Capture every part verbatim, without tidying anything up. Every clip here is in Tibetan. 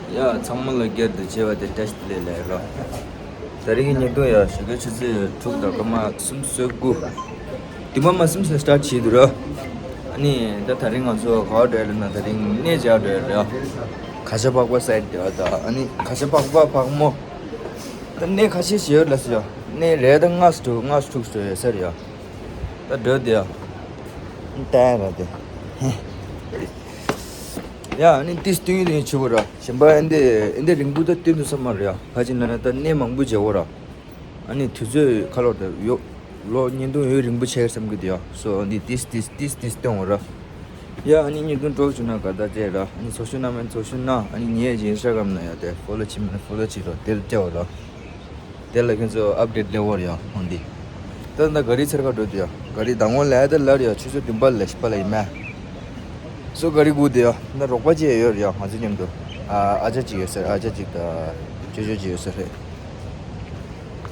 ཡ་ཚང་མ་ལ་བསྐྱར་དུ་མཇལ་བ་དེ་བཀྲ་ཤིས་བདེ་ལེགས་ལགས་ར། ད་རིང་གི་ཉིན་ཐོ་ཡ་ཞོགས་ཀའི་ཆུ་ཚོད་དྲུག་དང་སྐར་མ་སུམ་ཅུ་སོ་དགུ། དེ་མ་མ་སུམ་ཅུ་སི་ཊར་ཊི་བྱས་འདུག་ར། ཨ་ནི་ད་ད་རིང་ང་ཚོ་ག་པར་འགྲོ་ཡ་ལབ་ན། ད་རིང་གནས་མཇལ་འགྲོ་ཡ་རེད་ཡ། གར་ཞ་འཕགས་པ་སའིཌ་དེ་བ་ད། ཨ་ནི་གར་ཞ་འཕགས་པ་ཕག་མོ། ད་གནས་ཁ་ཤས་ཤིག་ཡོད་ལ་སི་ཡ། གནས་རེ་ད་ལྔ་སུ་དྲུག་ལྔ་སུ་དྲུག་སུ་ཡོད་ས་རེད་ཡ། ད་འགྲོ་དེ་ཡ། ད་ཡ་ར་དེ། ཡ་ཨ་ནི་ཏིས་སྟོན་གྱི་དེ་ཆུ་བོ་ར། གཞན་པ་ཨེ་འདི་ཨེ་འདི་རིང་པོ་ད་སྟོན་ཐུབ་ས་མ་རེད་ཡ། ཕ་ཅིན་ན་ན་ད་གནས་མང་པོ་མཇལ་འོ་ར། ཨ་ནི་དུས་ཚོད་ཁ་ལོར་ད་ཡོ་ལོ་བརྙན་ཐུང་ཡོད་རིང་པོ་ཆགས་བསམ་གི་དེ་ཡ། སོ་ཨ་ནི་ཏིས་ཏིས་ཏིས་ཏིས་སྟོན་འོ་ར། ཡ་ཨ་ནི་བརྙན་ཐུང་སྤྲོ་བྱུང་ན་ག་ད་ཅེ་ར། ཨ་ནི་ཚོགས་ཞུགས་གནང་མེད་ཚོགས་ཞུགས་གནང་། ཨ་ནི་ངའི་ཨིན་སི་ཊ་གྷ་རམ་ན་ཡ་དེ་ཕོ་ལོ་བྱེད་མེད་ན་ཕོ་ལོ་བྱེད་རོགས། དེར་སྐྱེ་བ་ར། དེ་ལ་ཁྱེད་ཚོ་ཨབ་ཌེཊ་སླེབས་འོ་རེད་ཡ། འོན་ཏེ། ད་ད་ག་རི་ཚར་ཁ་འགྲོ་དུས་ཡ། ག་རི་ད་ངོ་ལས་ད་ལར་ཡ། ཆུ་ཚོད་བདུན་པ་ལ་བཞི་པ་ལ་ཡིན་མེད། སོ་ག་རི་སྒུག་དུས་ཡ། ད་རོགས་པ་ཅིག་ཡོད་རེད་ཡ། ང་ཚོ་མཉམ་དུ། ཨ་ཨ་ཅག་ཅིག་ཡོད་ས་རེད། ཨ་ཅག་ཅིག་ད་ཅོ་ཅོ་ཅིག་ཡོད་ས་རེད།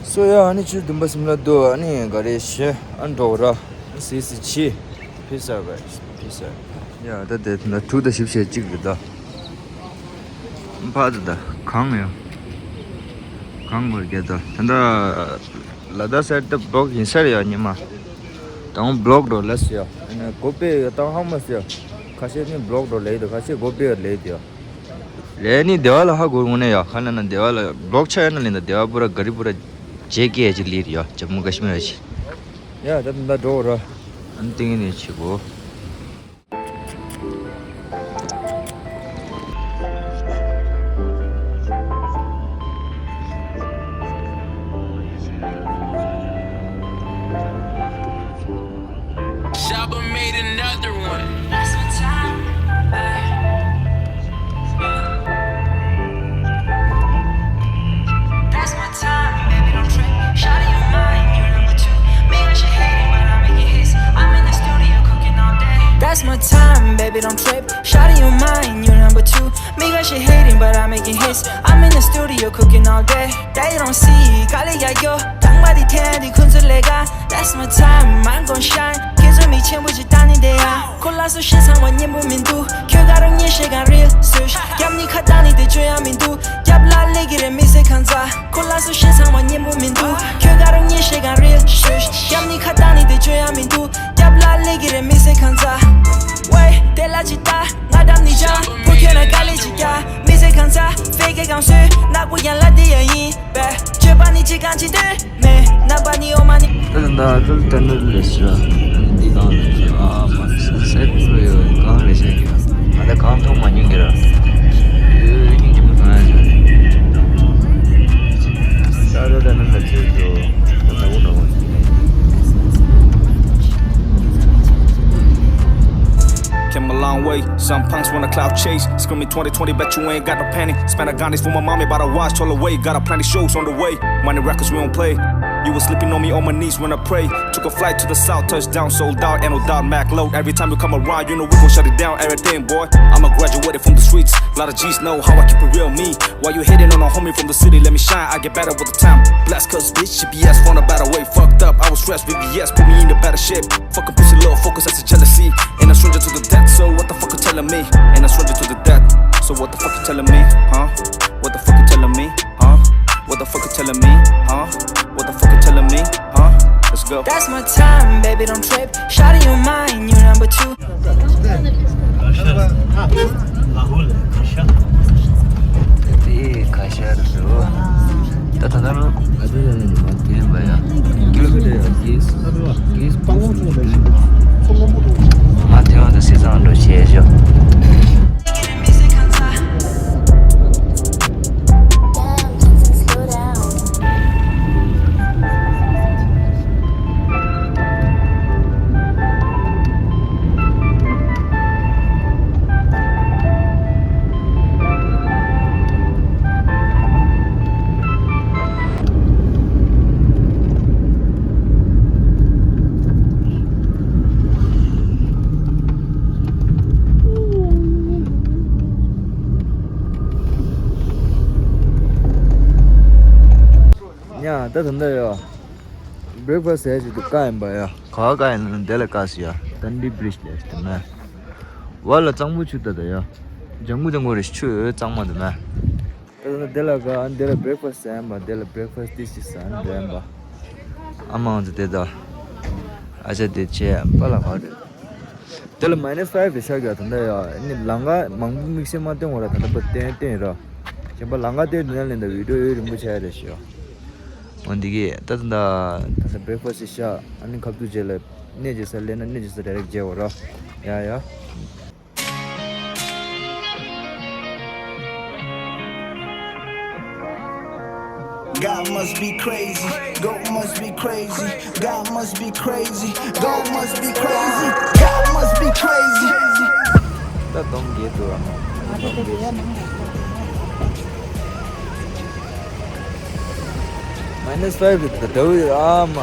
སོ་ཡ་ཨ་ནི་ཆུ་ཚོད་བདུན་པ་སུམ་ལ་འདུག་ཨ་ནི་ག་རི་ཞེ་ཨ་འགྲོ་ར། སི་སི་ཆི། ཕི་ས་ག་ཕི་ས། ཡ་ད་དེ་ད་དྲུག་དང་བཞི་བཅུ་གཅིག་རེད་ད། ཕ་ད་ད་གང་ཡོད། གང་དགོས་རྒྱལ་ད། ད་ལྟ་ལ་དྭགས་སའིཌ་ད་བི་ལོག་ཡིན་ས་རེད་ཡ། ཉི་མ་དང་བི་ལོག་འགྲོ་ལ་སི་ཡ། ཨ་ནི་སྒོ་ཕྱེ་ཡོད་དང་ཧང་མ་སི་ཡ། ཁ་ཤས་ནི་བི་ལོག་འགྲོ་ལེ་ཡོད། ཁ་ཤས་སྒོ་ཕྱེ་ཡོད་ལེ་ཡོད་ཡ། ལས་ནི་སྡེ་བ་ལ་ཧ་གོ་དགོས་ནས་ཡ། ཁ་ན་ན་སྡེ་བ་ལ་བི་ལོག་ཆ་ཡ་ན་ལེ་ན་སྡེ་བ་པུ་ར་ག་རི་པུ་ར་ཇེ་ཀེ་ཅི་ལི་རེད་ཡ། ཇམ་མུ་ཀ་ཤི་མིར་ཅི། ཡ་ད་ད་འགྲོ་ར། ཨ་ནི་ཏིང་ནི་ཆི་གོ། Shabba made another one. That's my time, babe. That's my time, baby, don't trip. Shawty, you mine, you number two. Maybe she hating, but I make it hits. I'm in the studio cooking all day. That's my time, baby, don't trip. Shawty, you mine, you number two. maybe she hating, but I make it hits. I'm in the studio cooking all day. They don't see, kale ya yo. Tang ba di ten, di kun zu le ga. That's my time, I'm gon' shine. Kizu mi chen bu ji ta ni de ya. Ko la su shi sang wa nyin bu min du. Kyo ga rong nyin she gan real, sush. Yam ni ka ta ni de jo ya min du. Yap la le gi re mi se kan za. Ko la su shi sang wa nyin bu min du. Kyo ga rong nyin she gan real, sush. Yam ni ka ta ni de jo ya min du. Yap la le gi re mi se kan za. Wait, de la ji ta. ང་དམ་ནི་ཅང་བུ་ཁྱོད་ན་དཀའ་ལས་ཅི་རྒྱ། མི་ཚེ་གང་ཚ་ཕེ་གེ་གང་སོས་ནག་པོ་ཡན་ལ་འདི་ཡ་ཡིན་པས། སྤྱོད་པ་ནི་ཅི་གང་ཅི་འདོད་མེད། རྣམ་པ་ནི་འོ་མ་ནི། ད་ད་ད་ད་ནི་ལས་ཤི་ར། འདི་གང་ལས་ཤི་ཨ་མ་སེ་སེ་ཏུ་ཡོད་གང་ལས་ཤི་གི། ང་ད་གང་མཐོང་མ་མྱོང་གི་ར། ཡོད་སྙིང་རྗེ་མོ་གང་ཡང་བྱུང་། ད་ད་ད་ནི་ལས་ཤི་ཡོད། ད་ད་འོ་ན་འོ། Came a long way. Some punks wanna clout chase. Screaming twenty twenty, bet you ain't got no penny. Spend a gun, this for my mommy, but I watch all the way. Got a plenty shows on the way. Money records, we don't play. You were sleeping on me on my knees when I pray. Took a flight to the south, touchdown, sold out, and no doubt, Mac load. Every time you come around, you know we gon' shut it down, everything, boy. I'm a graduated from the streets. Lot of G's know how I keep it real, me. Why you hating on a homie from the city? Let me shine, I get better with the time. Blast cause bitch, G P S phone a better way. Fucked up, I was stressed, V V S put me in the better shape. Fucking pussy, little focus, that's a jealousy. Ain't a stranger to the death, so what the fuck you telling me? Ain't a stranger to the death, so what the fuck you telling me? Huh? What the fuck you telling me? Huh? What the fuck you telling me? Huh? What the fuck you telling me? Huh? Let's go. That's my time, baby, don't trip. Shawty, you mine, you number two. དེ་ཁ་ཤར་རུ། ད་ད་ད་རུ་ང་ཚོ་ཡང་ཡིན་མ་དེ་ཡིན་པ་ཡ། ཀི་ལོ་མི་ཊར་ཡང་གིས་གིས་པང་ཚོ་དེ། ང་དེ་བ་ད་སི་ཚང་འགྲོ་བྱས་ཤོག་ཡ། ད་ད་འདི་ཡོ། བྷི་རེག་ཕ་སི་ཟེར་ཞིག་ཏུ་ཀ་ཡིན་པ་ཡ། ག་བ་ཀ་ཡིན་ན་དེ་ལ་ཀ་སི་ཡ། ཏན་ཏི་བི་རི་ཇི་ལས་དེ་མ། བ་ལ་གཙང་པོ་ཆུ་ད་ད་ཡ། ལྗང་གུ་ལྗང་གུ་རེ་ཆུ་གཙང་མ་དེ་མ། དེ་ལ་ག་འདི་ལ་breakfast་ཟ་ཡིན་པ། དེ་ལ་breakfast་དེ་ཞིག་ཟ་འདོད་ཡིན་པ། ཨ་མ་འོང་ཚེ་དེ་དང་ཨ་ཅག་དེ་བྱས་པ་ལ་ག་རེད། དེ་ལ་minus five་རེད་ཤག་ག་ད་ལྟ་ཡ། ཨ་ནི་ལམ་ཁ་མང་པོ་དམིགས་བསལ་མ་སྟོན་དགོས་ར། ད་ལྟ་པ་བསྟན་བསྟན་ར། གཞན་པ་ལམ་ཁ་བལྟས་དུས་ན་ལེན་ད་video་ཡུན་རིང་པོ་ཆགས་རེད་ཤག་འོ་འདི་གི་ད་ད་ད་ད་breakfast་ཞིག་ཤག་ཨ་ནི་ཁ་ཐུག་རྗེས་ལ་གནས་རྗེས་ས་ལེན་ན་གནས་རྗེས་ས་direct་རྗེས་འོ་ར། ཡ་ཡ། God must be crazy. God must be crazy. God must be crazy. God must be crazy. God must be crazy. ད་སྡོམ་རྒྱས་འདུག་ཨ་མ། minus five་རེད་ད་ལྟ་འདྲ་བོ་ཡོད་ཨ་མ།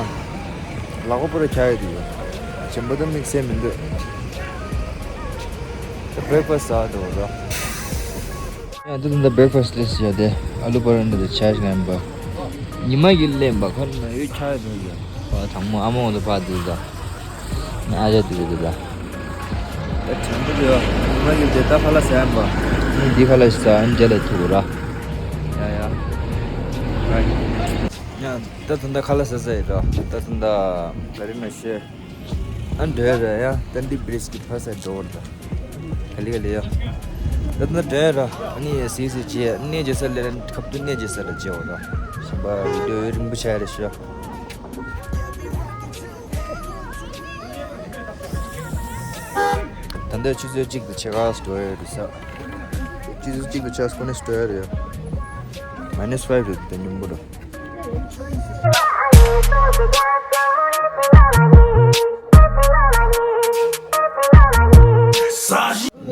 ལག་པ་པོ་ར་ཁྱག་ཡོད་དུ་ཡོད། ཆེན་པོ་ད་དམིགས་བསལ་མི་འདུག་ད་breakfast་ཟ་འདུག་ར། ཡང་འདི་ད་ལྟ་breakfast་ལས་ཡ་དེ་ཨ་ལུ་པ་ར་འདི་ད་ཆ་ཞིག་ངན་པ། ཉི་མ་གི་ལེན་པ་ཁ་ན་ཡོད་ཆ་ཡོད་ཡ། བ་དང་མོ་ཨ་མ་འོ་ད་བ་འདི་ད། ཨ་ཅག་འདི་ད། ད་དྲན་པོ་འདི་ཡ། ཉི་མ་གི་འདི་ད་ཁ་ལག་ཟ་ཡིན་པ། འདི་ཁ་ལག་ཟ་ཨ་ནི་རྗེས་ལ་ཐུག་ར། ཡ་ཡ། ཡ་ད་ད་ལྟ་ཁ་ལག་ཟ་ཟ་ཡི་ར། ད་ད་ད་ག་རེ་ན་ཤེས། ཨ་འདྲ་ར་ཡ། ཏན་ཏིག་བི་རིས་ཀྱི་ཕ་ས་འགྲོ་བར་ད། ག་ལེ་ག་ལེ་ཡ། ད་ད་འདྲ་ར། ཨ་ནི་སི་སི་ཅི་གནས་རྗེས་ས་ལེ་རན་ཁབ་ཏུ་གནས་རྗེས་ས་ལ་རྗེས་འོ་ར། གཞན་པ་བི་ཌིའོ་རིང་པོ་ཆགས་རེད་ཤག་ད་ལྟ་ཆུ་ཚོད་གཅིག་དང་ཕྱེད་ཀ་འགྲོ་ཡ་རེད་ས། ཆུ་ཚོད་གཅིག་དང་ཕྱེད་ཀ་ནས་འགྲོ་ཡ་རེད་ཡ། minus five་རེད་ད་སྙོམས་པོ་ར།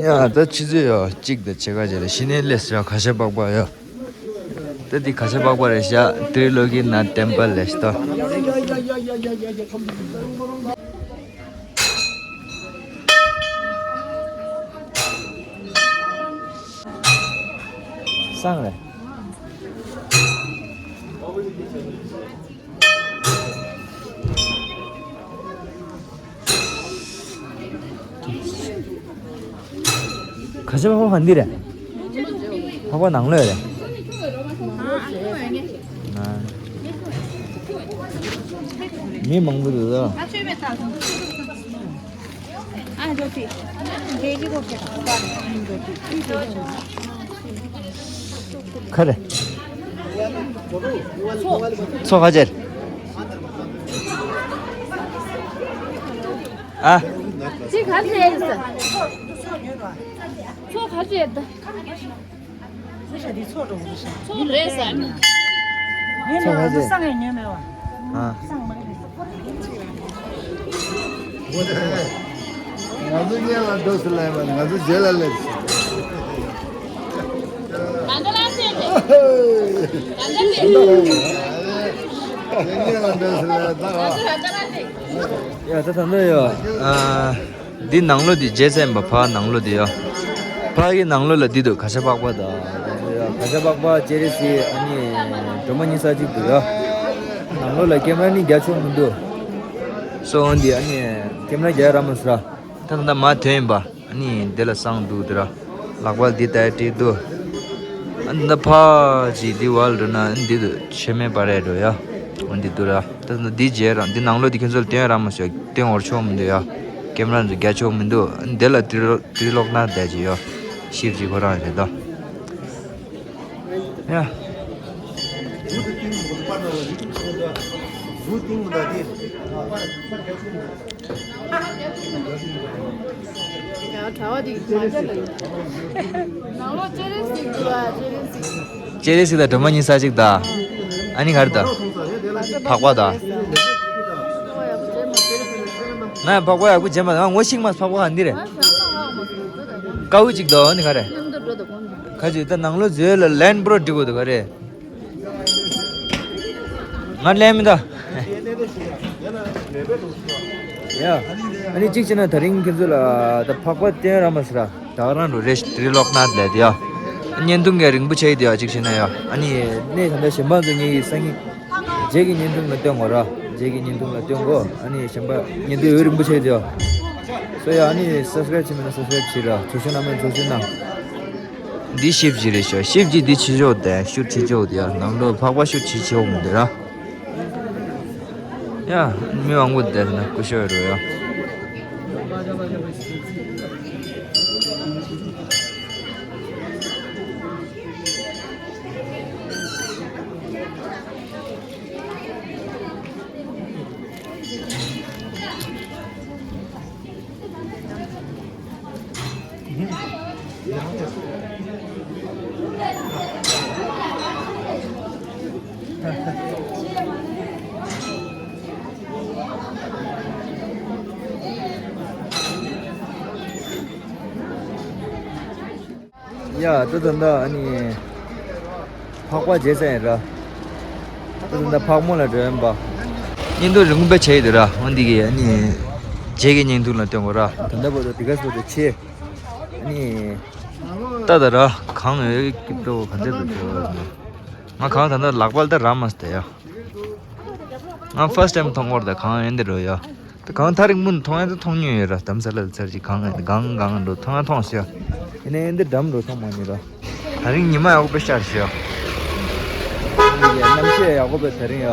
ཡ་ད་ཆུ་ཚོད་ཡ་གཅིག་དང་ཕྱེད་ཀ་རྗེས་ལ་གཞི་ནས་སླེབས་ཡ། ཁ་ཤ་པག་པ་ཡ། ད་འདི་ཁ་ཤ་པག་པ་རེད་ཤག་ཏྲི་ལོ་ཀི་ནཱཐ་ཊེམ་པལ་ལས་ཤག་ད། སང་རེད། ཁ་ཤ་པག་པ་ག་འདི་རེད། པག་པ་ནང་ལོགས་རེད། མི་མང་པོ་འདུག་ད། ག་རེ། ཚོ་ག་ཅེར། ཨ། ཚོ་ག་ཅེར། ཚོ་རེད་ཟེར། ཚོ་ག་ཅེར། ཨ། ང་ཚོ་སྔོན་ལ་འགྲོ་ཟེར་ལབ་ཡོད་པ་ནི་ང་ཚོ་རྗེས་ལ་སླེབས་སོང་། ང་ཚོ་ལ་སླེབས་ཏེ། ང་ཚོ་སྔོན་ལ་འགྲོ་ཟེར་ལབ་ཡོད་ད། ང་ཚོ་ལ་སླེབས་ཏེ། ཡ་ད་ད་ནི་ཡ། ཨ། འདི་ནང་ལོགས་འདི་རྗེས་ཟིན་པ་ཕ་ནང་ལོགས་འདི་ཡ། ཕ་གི་ནང་ལོགས་ལ་འདི་འདུག་ཁ་ཤ་པག་པ་ད། ཁ་ཤ་པག་པ་ཅེ་རི་སི་ཨ་ནི་སྒྲོལ་མ་ཉི་ཤུ་རྩ་གཅིག་འདུག་ཡ། ནང་ལོགས་ལ་ཀེམ་ར་ནི་རྒྱག་ཆོག་མི་འདུག་སོ་འོན་ཏེ་ཨ་ནི་ཀེམ་ར་རྒྱག་རག་མ་སོང་ར། ད་ད་ད་མ་ཐོན་ཡིན་པ། ཨ་ནི་འདི་ལ་སང་འདུག་འདི་ར། ལག་པ་འདི་ལྟར་བྲིས་འདུག་ཨ་ནི་ད་ཕ་ཅིག་འདི་བར་འགྲོ་ན་ཨ་ནི་འདི་འདུག་ཆེ་མེད་པ་རེད་འགྲོ་ཡ། འོ་འདི་འདུག་ར། ད་ད་འདི་རྗེས་རང་འདི་ནང་ལོགས་འདི་ཁྱོད་ཚོ་ལ་སྟོན་རག་མ་སོང་། སྟོན་འོར་ཆོག་མི་འདུག་ཡ། ཀེམ་ར་འདི་རྒྱག་ཆོག་མི་འདུག་ཨ་ནི་འདི་ལ་ཏྲི་ལོ་ཏྲི་ལོག་ན་བསྡད་ཀྱི་ཡོད། ཤིབ་ཅིག་ཁོ་རང་རེད་ད། ཡ། ཡ་གྲྭ་བ་དེ་མ་རྒྱ་ལ་ཡོད། ནང་ལོགས་ཅེ་རི་སི་འདུག་ཨ། ཅེ་རི་སི། ཅེ་རི་སི་དང་སྒྲོལ་མ་ཉི་ཤུ་རྩ་གཅིག་དང་། ཨ་ནི་ག་རེ་དང་། ཕག་པ་དང་། ང་ཡང་ཕག་པ་ཡག་པོ་བྱས་མ་སོང་། ང་ངོ་ཤེས་མ་སོང་། ཕག་པ་ག་འདི་རེད། དཀར་པོ་གཅིག་དང་ཨ་ནི་ག་རེ། ཁ་ཅིག་ད་ནང་ལོགས་འཛུལ་ལ་ལན་པྲོ་འགྲིག་གོ་དུ་ག་རེ། ང་ལན་མི་ད། ཡ། ཨ་ནི་གཅིག་བྱས་ན་དེ་རིང་ཁྱེད་ཚོ་ལ་ད་ཕག་པ་སྟོན་རག་མ་སོང་ར། ད་ག་རང་འགྲོ་རེ་ཏྲི་ལོག་ནཱཐ་ལས་དེ་ཡ། བརྙན་ཐུང་གི་རིང་པོ་ཆགས་ཡི་དེ་ཡ་གཅིག་བྱས་ན་ཡ། ཨ་ནི་གནས་ད་ལྟ་གཞན་པ་ཚོ་ངེད་ཀྱི་སང་ཉིན། རྗེས་ཀྱི་བརྙན་ཐུང་ལ་སྟོན་དགོས་ར། རྗེས་ཀྱི་བརྙན་ཐུང་ལ་སྟོན་དགོས། ཨ་ནི་གཞན་པ་བརྙན་ཐུང་ཡུན་རིང་པོ་ཆགས་ཡི་དེ་ཡ། སོ་ཡ་ཨ་ནི་སབ་སི་ཀ་རེབ་བྱས་མེད་ན་སབ་སི་ཀ་རེབ་བྱེད་ར། ཚོགས་ཞུགས་གནང་མེད་ཚོགས་ཞུགས་གནང་། འདི་ཤིབ་ཇི་རེད་ཤག་ཤིབ་ཇི་འདི་ཆེ་ཤོས་དེ་ཤུ་ཆེ་ཤོས་དེ་ཡ། ནང་ལོ་ཕག་པ་ཤུ་ཆེ་ཤོས་མོ་དེ་ར། ཡ། མི་མང་པོ་དེ་ན་སྐུ་ཞབས་རོ་ཡ། ཡ། ད་ད་ད་ཨ་ནི་ཕག་པ་བརྗེད་ས་ཡིན་ར། ད་ད་ད་ཕག་མོ་ལ་འགྲོ་ཡིན་པ། བརྙན་ཐུང་རིང་པོ་བྱས་ཡོད་ར། འོན་ཏེ་གི་ཨ་ནི་རྗེས་ཀྱི་བརྙན་ཐུང་ལ་སྟོན་དགོས་ར། ད་ལྟ་བར་དུ་དེ་ག་སོ་དེ་ཆེ། ཨ་ནི་ད་ད་ར་གངས་ཡོད་ཀྱི་པྲོ་ག་འདྲ་འདུག་ཟེར་བ། ང་གངས་ད་ལྟ་ལག་པ་ལ་ད་རག་མ་སྟེ་ཡ། ང་ཕར་སི་ཊི་ཊེམ་མཐོང་བར་ད་གངས་ཡོད་འདི་རོ་ཡ། ད་གངས་ཐག་རིང་མོ་ནས་མཐོང་ཡ་ད་མཐོང་མྱོང་ཡོད་ར། དྷ་རམ་ས་ལ་ལ་ཚར་གཅིག་གངས་གངས་འགྲོ་མཐོང་ཡ་མཐོང་ཤག་ཡིན་ནའི་འདི་འགྲམ་འགྲོ་མཐོང་མ་མྱོང་ར། ད་རིང་ཉི་མ་ཡག་པོ་དཔེ་ཤར་ཤག་གནམ་གཤིས་ཡག་པོ་དཔེ་ད་རིང་ཡ།